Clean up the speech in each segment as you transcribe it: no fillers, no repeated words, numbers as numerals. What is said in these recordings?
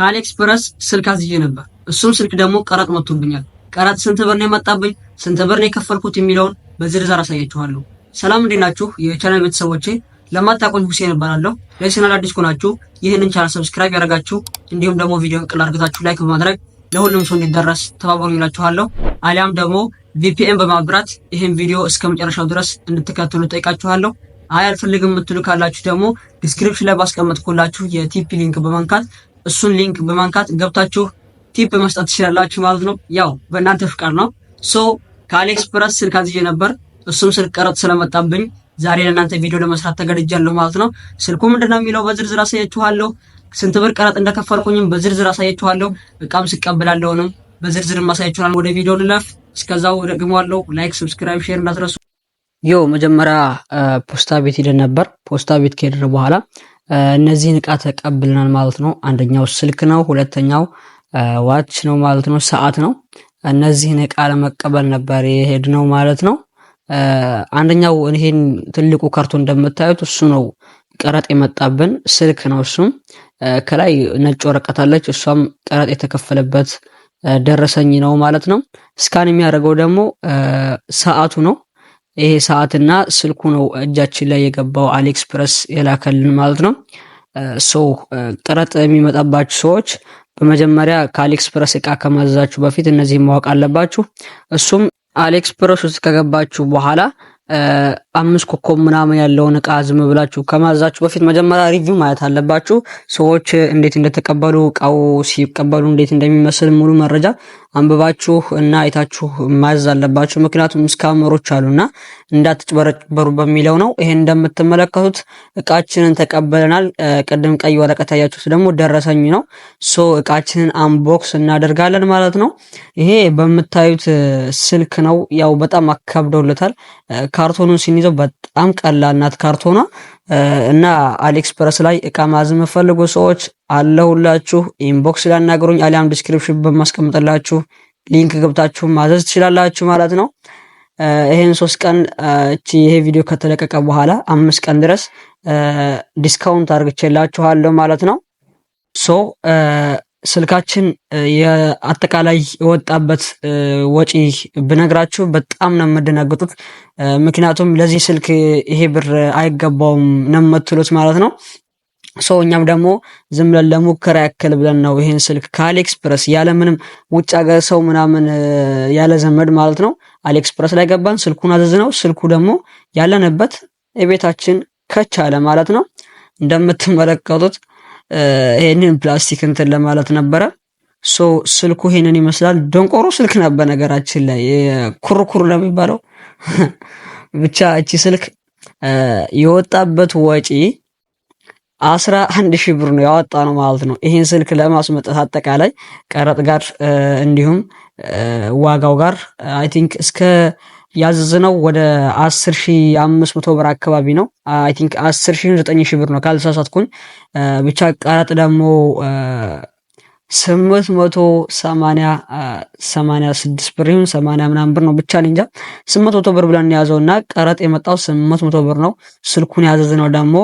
ከ AliExpress ስልክ አዝዤ ነበር። እሱም ስልክ ደግሞ ቀረጥ መጥቶብኛል። ቀረጥ ስንት ብር ነው የመጣብኝ፣ ስንት ብር ነው የከፈልኩት የሚለውን በዝርዝር አሳያችኋለሁ። ሰላም፣ እንዴት ናችሁ የቻናል ቤተሰቦቼ? ለማታውቁኝ ሁሴን እባላለሁ። ለቻናል አዲስ ከሆናችሁ ይህንን ቻናል subscribe ያደረጋችሁ እንዲሁም ደግሞ ቪዲዮን ቅል አድርጋችሁ like በማድረግ ለሁሉም ሰው እንዲደረስ ተባበሩ ይላችኋለሁ። አሊያም ደግሞ VPN በማብራት ይህን ቪዲዮ እስከ መጨረሻው ድረስ እንድትከታተሉ ጠይቃችኋለሁ። አይ አልፈልግም የምትሉ ካላችሁ ደግሞ description ላይ ባስቀመጥኩላችሁ የ tip link በመንካት፣ እሱን link በመንካት ገብታችሁ tip መስጠት ትችላላችሁ ማለት ነው። ያው በእናንተ ፍቃድ ነው። So ከ AliExpress ስልክ አዝዤ ነበር። እሱም ስልክ ቀረጥ ስለመጣብኝ ዛሬ ለእናንተ ቪዲዮ ለመስራት ተገድጃለሁ ማለት ነው። ስልኩ ምንድነው የሚለው በዝርዝር አሳያችኋለሁ። ስንት ብር ቀረጥ እንደከፈልኩኝም በዝርዝር አሳያችኋለሁ። እቃም ስቀበላለሁንም በዝርዝር ማሳያችኋለሁ። ወደ ቪዲዮ ልለፍ። እስከዛው ደግሞአለሁ። Like፣ subscribe፣ share እንዳትረሱ። Yo፣ መጀመሪያ ፖስታ ቤት ሄደን ነበር። ፖስታ ቤት ከሄድን በኋላ እነዚህን እቃ ተቀብለናል ማለት ነው። አንደኛው ስልክ ነው፣ ሁለተኛው watch ነው ማለት ነው፣ ሰዓት ነው። እነዚህን እቃ ለመቀበል ነበር የሄድነው ማለት ነው። አንደኛው ይሄን ትልቁ ካርቶን እንደምታዩት እሱ ነው ቀረጥ የመጣብን፣ ስልክ ነው። እሱም ከላይ ነጭ ወረቀት አለች፣ እሷም ቀረጥ የተከፈለበት ደረሰኝ ነው ማለት ነው። Scan የሚያደርገው ደግሞ ሰዓቱ ነው። ይሄ ሰዓትና ስልኩ ነው እጃችን ላይ የገባው፣ AliExpress የላከልን ማለት ነው። So ቀረጥ የሚመጣባችሁ ሰዎች በመጀመሪያ ከ AliExpress እቃ ከማዘዛችሁ በፊት እነዚህን ማወቅ አለባችሁ። እሱም AliExpress ውስጥ ከገባችሁ በኋላ 5 ኮከብ ምናምን ያለውን እቃ ዝም ብላችሁ ከማዘዛችሁ በፊት መጀመሪያ review ማየት አለባችሁ። ሰዎች እንዴት እንደተቀበሉ፣ እቃው ሲቀበሉ እንዴት እንደሚመስል ሙሉ መረጃ አንብባችሁ እና አይታችሁ ማዘዝ አለባችሁ። ምክንያቱም scammer ኦች አሉና እንዳትጭበረበሩ በሚለው ነው። ይሄን እንደምትመለከቱት እቃችንን ተቀበለናል። ቅድም ቀይ ወረቀት ያያችሁት ደግሞ ደረሰኝ ነው። So እቃችንን unbox እናደርጋለን ማለት ነው። ይሄ በምታዩት ስልክ ነው። ያው በጣም አካብደውለታል። ካርቶኑን ስንይዘው በጣም ቀላል ናት ካርቶኗ። እና AliExpress ላይ እቃ ማዘዝ የምትፈልጉ ሰዎች አለሁላችሁ። Inbox ላይ አናግሩኝ፣ አሊያም description በማስቀምጥላችሁ link ገብታችሁ ማዘዝ ትችላላችሁ ማለት ነው። ይሄን 3 ቀን፣ እቺ ይሄ ቪዲዮ ከተለቀቀ በኋላ 5 ቀን ድረስ discount አድርግቼላችኋለሁ ማለት ነው። So ስልካችን የአጠቃላይ የወጣበት ወጪ ብነግራችሁ በጣም ነው የምትደነግጡት። ምክንያቱም ለዚህ ስልክ ይሄ ብር አይገባውም ነው የምትሉት ማለት ነው። So እኛም ደግሞ ዝም ብለን ለሙከራ ያክል ብለን ነው ይሄን ስልክ ከ AliExpress ያለ ምንም ውጭ ሀገር ሰው ምናምን፣ ያለ ዘመድ ማለት ነው፣ AliExpress ላይ ገባን፣ ስልኩን አዘዝነው። ስልኩ ደግሞ ያለንበት የቤታችን ከች አለ ማለት ነው። እንደምትመለከቱት ይሄንን ፕላስቲክ እንትን ለማለት ነበረ። So ስልኩ ይሄንን ይመስላል። ደንቆሮ ስልክ ነበር ነገራችን ላይ፣ ኩርኩር ነው የሚባለው። ብቻ እቺ ስልክ የወጣበት ወጪ 11,000 ብር ነው ያወጣነው ማለት ነው። ይሄን ስልክ ለማስመጣት አጠቃላይ ቀረጥ ጋር እንዲሁም ዋጋው ጋር I think እስከ ያዘዝነው ወደ 10,500 ብር አካባቢ ነው። I think 10,000 9,000 ብር ነው ካልተሳሳትኩኝ። ብቻ ቀረጥ ደግሞ 880 86 ብር ይሁን 80 ምናምን ብር ነው፣ ብቻ እንጃ፣ 800 ብር ብለን ያዘው እና ቀረጥ የመጣው 800 ብር ነው። ስልኩን ያዘዝነው ደግሞ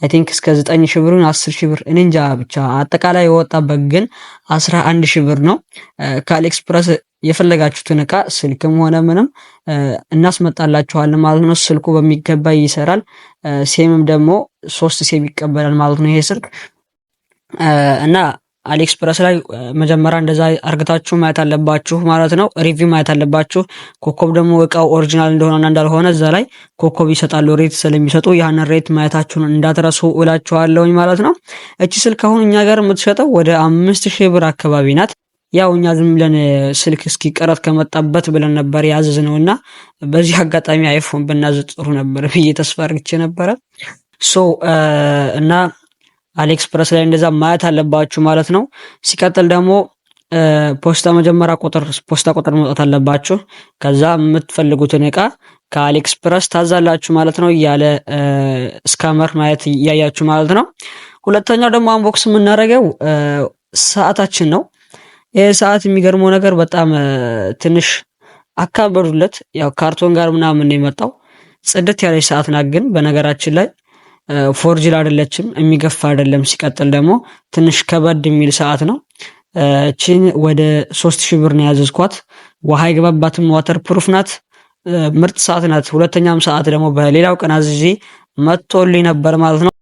I think እስከ 9,000 ብር፣ 10,000 ብር፣ እኔ እንጃ፣ ብቻ አጠቃላይ የወጣበት ግን 11,000 ብር ነው። ከ AliExpress የፈለጋችሁትን እቃ ስልክም ሆነ ምንም እናስመጣላችኋለን ማለት ነው። ስልኩ በሚገባ ይሰራል። ሴምም ደግሞ ሶስት ሴም ይቀበላል ማለት ነው ይሄ ስልክ። እና AliExpress ላይ መጀመሪያ እንደዛ አርግታችሁ ማየት አለባችሁ ማለት ነው። Review ማየት አለባችሁ። ኮከብ ደግሞ እቃው original እንደሆነና እንዳልሆነ እዛ ላይ ኮከብ ይሰጣሉ፣ rate ስለሚሰጡ ያንን rate ማየታችሁን እንዳትረሱ እላችኋለሁኝ ማለት ነው። እቺ ስልክ አሁን እኛ ጋር የምትሸጠው ወደ 5,000 ብር አካባቢ ናት። ያው እኛ ዝም ብለን ስልክ እስኪ ቀረጥ ከመጣበት ብለን ነበር ያዘዝነው እና በዚህ አጋጣሚ iPhone ብናዝ ጥሩ ነበር ብዬ ተስፋ አድርግቼ ነበረ። So እና AliExpress ላይ እንደዛ ማየት አለባችሁ ማለት ነው። ሲቀጥል ደግሞ ፖስታ መጀመሪያ ቁጥር ፖስታ ቁጥር መውጣት አለባችሁ። ከዛ የምትፈልጉትን እቃ ከ AliExpress ታዛላችሁ ማለት ነው። ያለ scammer ማየት እያያችሁ ማለት ነው። ሁለተኛው ደግሞ unbox የምናደርገው ሰዓታችን ነው። ይህ ሰዓት የሚገርመው ነገር በጣም ትንሽ አካበዱለት። ያው ካርቶን ጋር ምናምን ነው የመጣው። ጽድት ያለች ሰዓት ናት። ግን በነገራችን ላይ Forged አይደለችም፣ የሚገፋ አይደለም። ሲቀጥል ደግሞ ትንሽ ከበድ የሚል ሰዓት ነው። እቺን ወደ 3000 ብር ነው ያዘዝኳት። ውሃ አይገባባትም፣ waterproof ናት። ምርጥ ሰዓት ናት። ሁለተኛም ሰዓት ደግሞ በሌላው ቀን አዝዤ መጥቶልኝ ነበር ማለት ነው።